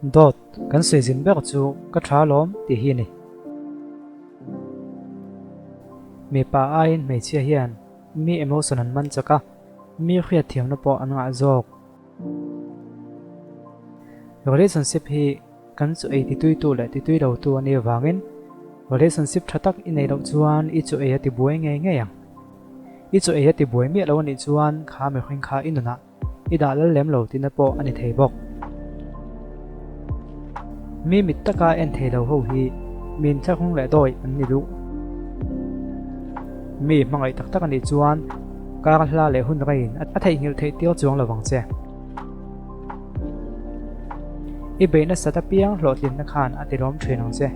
Dawt kan sawi zin ber chu ka tha lawm tih hi a ni. Mipa aiin hmeichhia hian mi emotion an man chak a, mi hriatthiamna pawh an ngah zawk. Relationship hi kan chu ei tituitu leh titui lotu a nih avangin relationship tha tak i neih loh chuan i chu ei a tibuai ngei ngei ang. I chu ei a tibuai miah lo a nih chuan kha mihring kha i nunah i dah lal lem lo tihna pawh a ni thei bawk. Mi mit taka en thei lo ho hi mi inthlahrung leh dawi an ni duh. Mi hmangaih tak tak a nih chuan kar hla leh hun reiin a theihnghilh theih tir chuang lo vang che. I beih nasat apiang hlawhtlinna khan a tilawm thin ang che.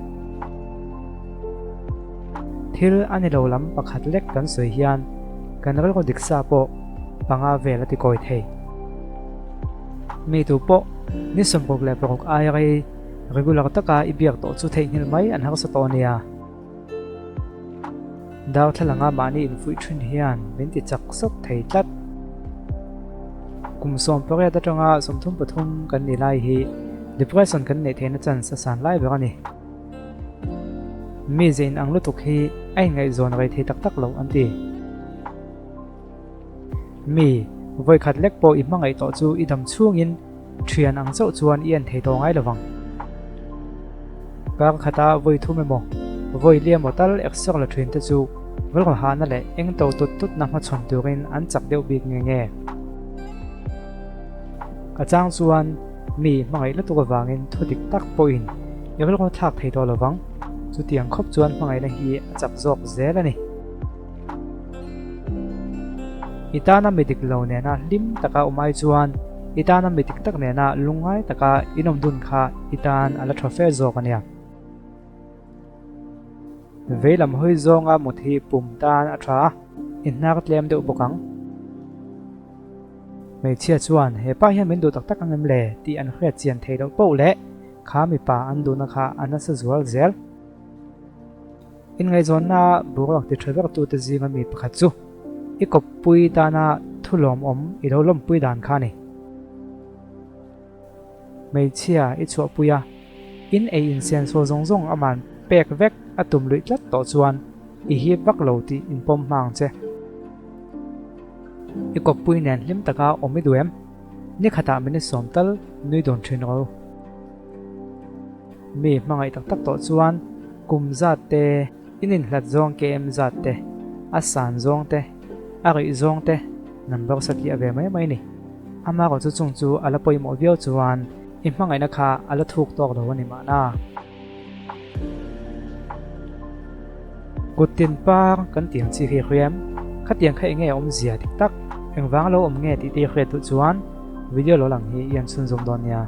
Thil a ni lo lam pakhat lek kan sawi hian kan rilru dik sa pawh panga vel a ti kawi thei. Mi tu pawh ni 66 ai rei regular taka i biak tawh chu theihnghilh mai an harsa tawh a nia. Darthlalanga mahni infuih thin hian min ti chak sawk thei tlat. Kum 18 atanga 33 kan ni lai hi depression kan neih theihna chance a san lai ber a ni. Mi ze inang lutuk hi a inngaihzawn rei thei tak tak lo an ti. Mi vawikhat lek pawh i hmangaih tawh chu i dam chhungin thian ang chauh chuan i en thei tawh ngai lovang. Kar khata vawi thum emaw, vawi li emaw tal exer la thin te chu rilru hahna leh eng to tut tutna hmachhawn turin an chak deuh bik nge nge. A chang chuan mi hmangaih lutuk avangin thu dik tak pawhin i rilru thlak thei tawh lovang, chutiang khawp chuan hmangaihna hi a chak zawk zel a ni. I tana mi dik lo nena hlim taka awm ai chuan i tana mi dik tak nena lungngai taka inawm dun kha i tan a la tha fe zawk a nia. Vei lam hawi zawnga mut hi pum tan a tha a, i hnar tlem deuh bawk ang. Hmeichhia chuan he pa hian min duh tak tak ang em le tih an hriat chian theih loh poh leh kha mipa an duhna kha a nasa zual zel. Inngaihzawnna boruak ti tha bertute zinga mi pakhat chu i kawppui tana thu lawmawm i lo lawmpui dan kha a ni. Hmeichhia i chhuahpui a, in ei insiansaw zawng zawng aman pek vek a tum luih tlat tawh chuan i hip vak lo tih inpawm hma ang che. I kawppui nen hlim taka awm i duh em? Ni khatah minute sawm tal nui dawn thin rawh u. Mi hmangaih tak tak tawh chuan kum zat te, in inhlat zawng KM zat te, a san zawng te, a rih zawng te number satliah ve mai mai ni. Amaherawh chu chung chu a la pawimawh viau chuan i hmangaihna kha a la thuk tawk lo a ni mahna. Kut tin par kan tih ang chi khi hriam, khatiang kha enge a awmzia dik tak, engvang lo awm nge tih te i hriat duh chuan video lo lang hi i en chhunzawm dawn nia.